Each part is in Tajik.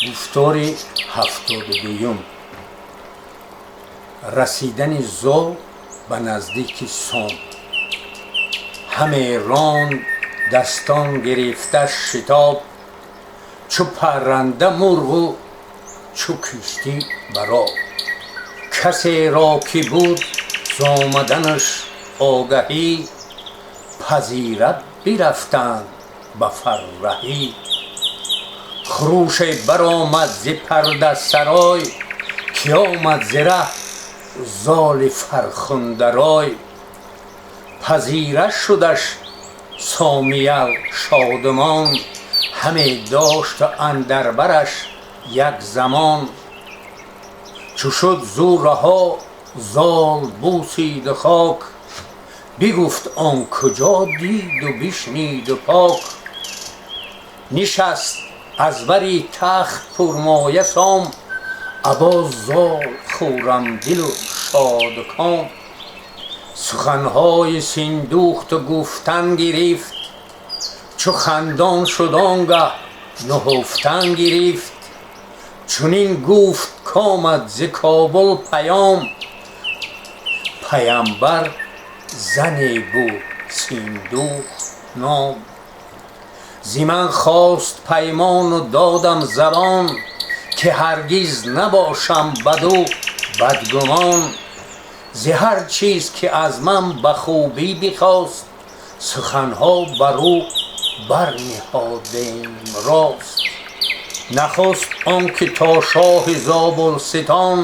Гуфтори 72-юм. Расидани зол ба наздики Сом. Ҳаме ронд дастон гирифта шитоб, чу парранда мурғу чу киштӣ бар об. Касеро ки буд зомаданаш огаҳӣ, пазира бирафтанд ба фарраҳӣ. Хурӯше баромад зи пардасарой, ки омад зи раҳ золи фархундарой. Пазира шудаш Сомиял шодмон, ҳаме дошту андар бараш як замон. Чу шуд зӯ раҳо, зол бусиду хок, бигуфт он куҷо диду бишниду пок. Нишаст аз бари тахт пурмоя Сом, або зол хуррамдилу шодком. Суханҳои Синдухту гуфтан гирифт, чу хандон шуд, он гаҳ нуҳуфтан гирифт. Чунин гуфт: «Комад зи Кобул паём, паямбар зане буд Синдухт ном. Зи ман хост паймону додам забон, ки ҳаргиз набошам баду бадгумон. Зи ҳар чиз ки аз ман ба хубӣ бихост, суханҳо бар ӯ барниҳодем рост. Нахуст он ки то шоҳи Зобулситон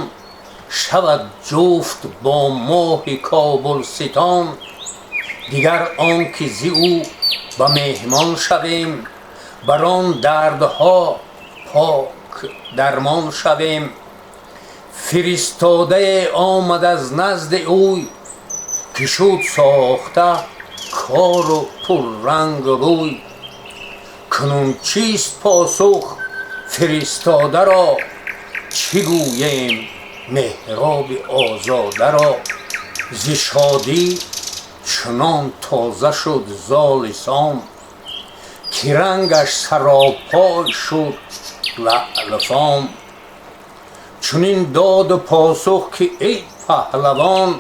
шавад ҷуфт бо моҳи Кобулситон. Дигар он ки зи ӯ ба меҳмон шавем, бар он дардҳо пок дармон шавем. Фиристодае омад аз назди ӯй, ки шуд сохта кору пуррангу бӯй. Кунун чист посух фиристодаро? Чӣ гӯем Меҳроби озодаро?» Зи шодӣ чунон тоза шуд золи Сом, ки рангаш саропой шуд лаълфом. Чунин доду посух, ки эй паҳлавон,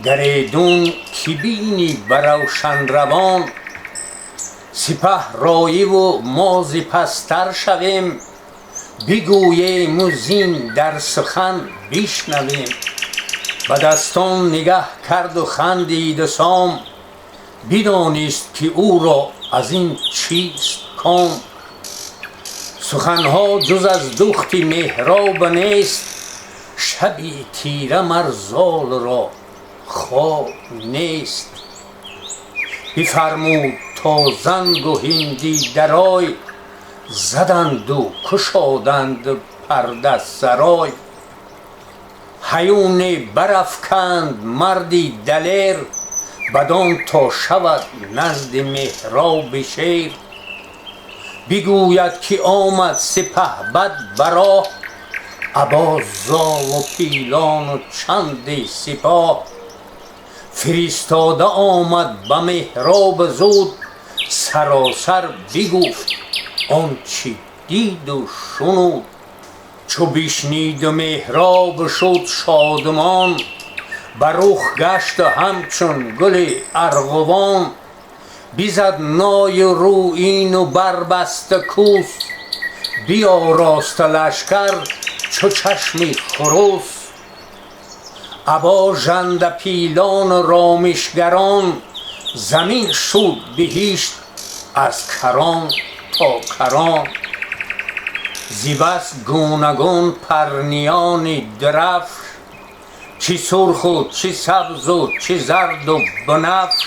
гаредун ки бинӣ ба равшанравон, сипаҳ роиву мо зи пастар шавем, бигӯему зин дар сухан бишнавем. Ба дастон нигаҳ карду хандиду Сом, бидонист, ки ӯро аз ин чист ком. Суханҳо ҷуз аз духти Меҳроб нест, шаби тира мар золро хоб нест. Бифармуд, то зангу ҳиндӣ дарой заданду кушоданд пардасарой. Ҳаюне барафканд марди далер, бадон то шавад назди Меҳроби шер. Бигӯяд, ки омад сипаҳбад ба роҳ, або золу пилону чанди сипоҳ. Фиристода омад ба Меҳроб зуд, саросар бигуфт он чӣ диду шунуд. Чу бишниду Меҳроб, шуд шодмон, ба рух гашту ҳамчун гули арғувон. Бизад ною рӯину барбаста кӯс, биёроста лашкар чу чашми хурӯс. Або жандапилону ромишгарон замин шуд биҳишт аз карон то карон. Зи бас гунагун парниёни дирафш, чӣ сурху чӣ сабзу чӣ зарду бунафш,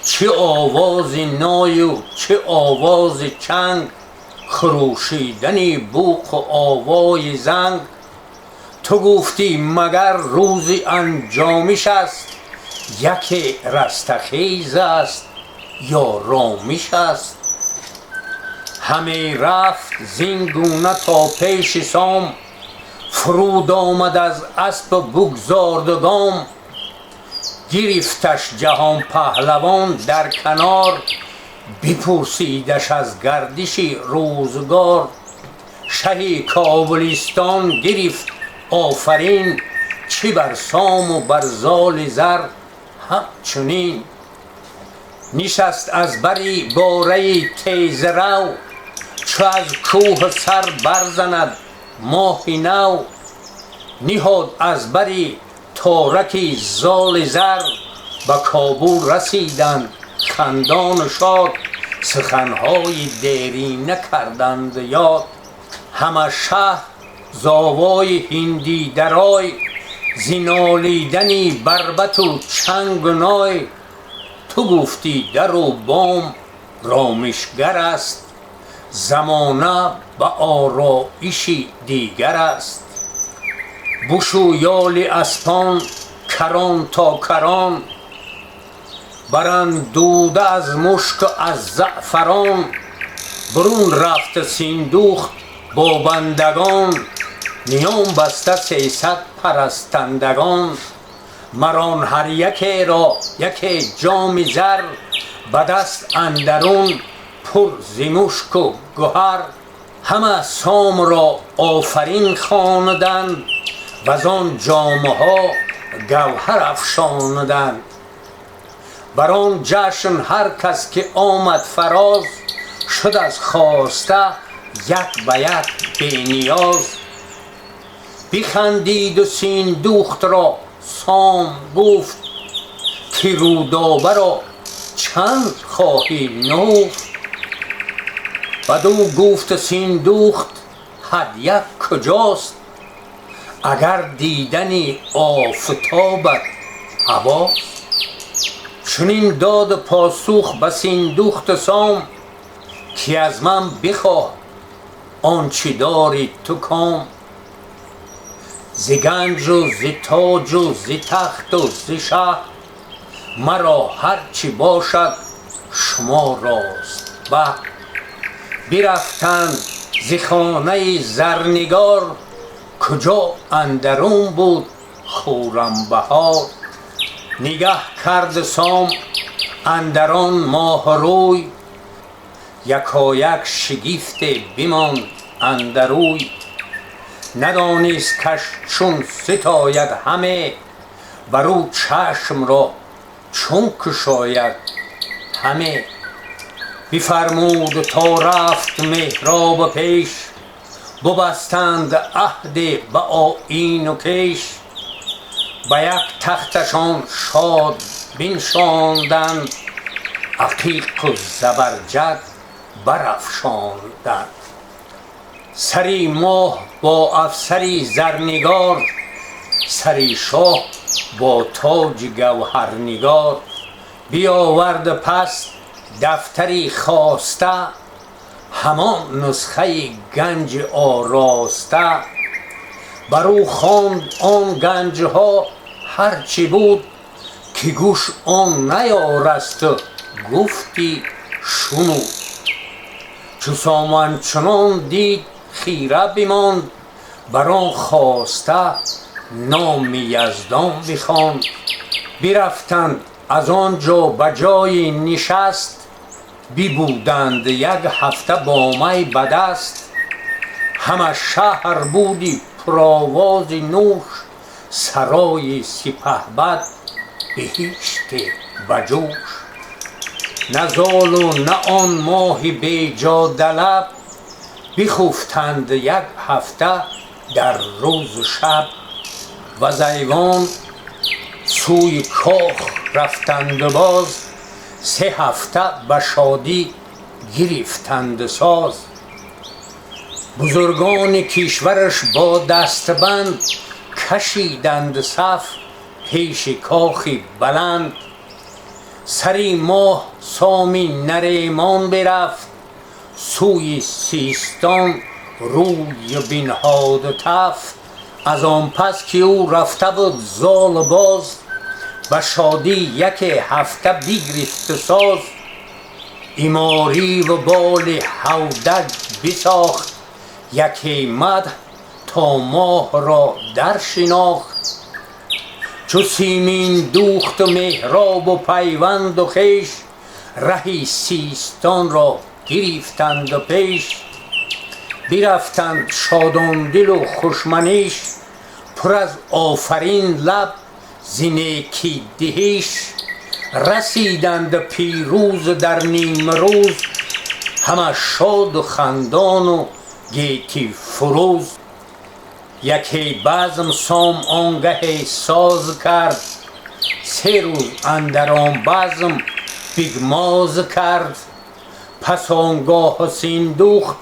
чӣ овози ною чӣ овози чанг, хурӯшидани буқу овои занг, ту гуфтӣ, магар рӯзи анҷомиш аст, яке растахез аст ё ромиш аст. Ҳаме рафт зин гуна то пеши Сом, фуруд омад аз аспу бугзорду гом. Гирифташ ҷаҳонпаҳлавон дар канор, бипурсидаш аз гардиши рӯзгор. Шаҳи Кобулистон гирифт офарин, чӣ бар сому бар золи зар ҳамчунин. Нишаст аз бари бораи тезрав, чу аз кӯҳ сар барзанад моҳи нав. Ниҳод аз бари торак золи зар, ба Кобул расиданд хандону шод. Суханҳои дерина карданд ёд. Ҳама шаҳр зовои ҳиндӣ дарой, зи нолидани барбату чангу ной. Ту гуфтӣ дару бом ромишгар аст, замона ба ороиши дигар аст. Бушу ёли аспон карон то карон, барандуда аз мушку аз заъфарон. Бурун рафт Синдухт бо бандагон, миён баста 300 парастандагон. Мар он ҳар якеро яке ҷоми зар, ба даст андарун пур зи мушку гуҳар. Ҳама Сомро офарин хонданд, вазон ҷомаҳо гавҳар афшонданд. Бар он ҷашн ҳар кас ки омад фароз, шуд аз хоста як ба як бениёз. Бихандиду Синдухтро Сом гуфт, ки Рӯдобаро чанд хоҳӣ нуфт. Бадӯ гуфт Синдухт: ҳадя куҷост, агар дидани офтобат ҳавост? Чунин дод посух ба Синдухту Сом, ки аз ман бихоҳ он чӣ дорӣ ту ком. Зи ганҷу зи тоҷу зи тахту зи шаҳ, маро ҳар чӣ бошад шумо рост баҳ. Бирафтанд зи хонаи Зарнигор, куҷо андарун буд хуррамбаҳор. Нигаҳ кард Сом андарон моҳрӯй, якояк шигифте бимонд андарӯй. Надонист каш чун ситояд ҳаме, бар ӯ чашмро чун кушояд ҳаме. Бифармуд то рафт Меҳроб пеш, бубастанд аҳде ба оину кеш. Ба як тахташон шод биншонданд, ақиқу забарҷад барафшонданд. Сари моҳ бо афсари Зарнигор, сари шоҳ бо тоҷи гавҳарнигор. Биёвард пас дафтари хоста, ҳамон нусхаи ганҷи ороста. Бар ӯ хонд он ганҷҳо ҳар чӣ буд, ки гӯш он наёрасту гуфти шунуд. Чу Сом чунон дид хира бимонд, бар он хоста номи Яздон бихонд. Бирафтанд аз он ҷо ба ҷои нишаст, бибуданд як ҳафта бо май ба даст. Ҳама шаҳр буди пуровози нӯш, сарои сипаҳбад биҳиште ба ҷӯш. На золу на он моҳи беҷодалаб, бихуфтанд як ҳафта дар рӯзу шаб. Ваз айвон сӯи кох рафтанду боз, 3 ҳафта ба шодӣ гирифтанду соз. Бузургони кишвараш бо дастбанд, кашиданд саф пеши кохи баланд. Сари моҳ Соми Наремон бирафт, сӯи Систон рӯй бинҳоду тафт. Аз он пас ки ӯ рафта буд золу боз, ба шодӣ яке ҳафта бигирифту соз. Имориву боли ҳавдаҷ бисохт, яке мадҳ то моҳро даршинохт. Чу симин духту Меҳробу пайванду хеш, раҳи Систонро гирифтанду пеш. Бирафтанд шодондилу хушманиш, пур аз офарин лаб зи некӣ диҳиш. Расиданд пирӯз дар нимрӯз, ҳама шоду хандону гетӣ фурӯз. Яке базм Сом он гаҳе соз кард, 3 рӯз андар он базм бигмоз кард. Пас он гоҳ Синдухт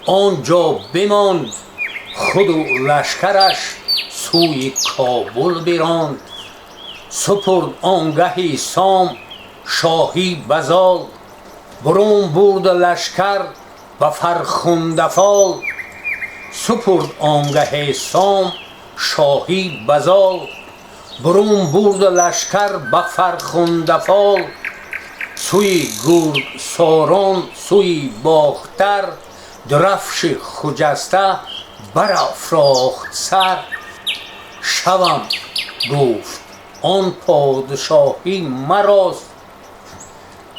он ҷо бимонд, худу лашкараш сӯи Кобул биронд. Супурд он гаҳи Сом шоҳӣ ба Зол, бурун бурд лашкар ба фархундафол. Супурд он гаҳе Сом шоҳӣ ба Зол, бурун бурд лашкар ба фархундафол. Сӯи Гургсорон, сӯи Бохтар, дурафши хуҷаста барафрохт сар. Шавам, гуфт, он подшоҳӣ марост,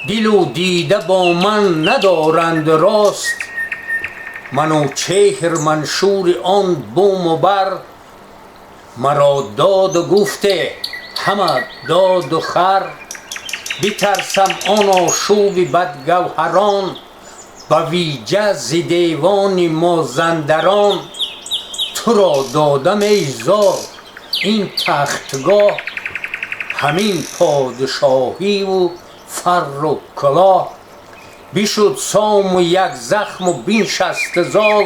дилу дида бо ман надоранд рост. Манучеҳр маншури он буму бар, маро доду гуфте ҳама доду хар. Битарсам он ошӯби бадгавҳарон, ба виҷа зи девони Мозандарон. Туро додам, эй Зол, ин тахтгоҳ, ҳамин подшоҳиву фарру кулоҳ. Бишуд Сому як захму биншаст Зол,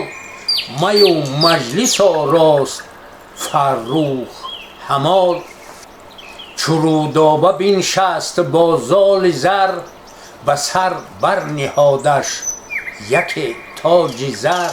маю маҷлис орост Фаррух ҳамол. Чу Рӯдоба биншаст бо золи зар, ба сар барниҳодаш яке тоҷи зар.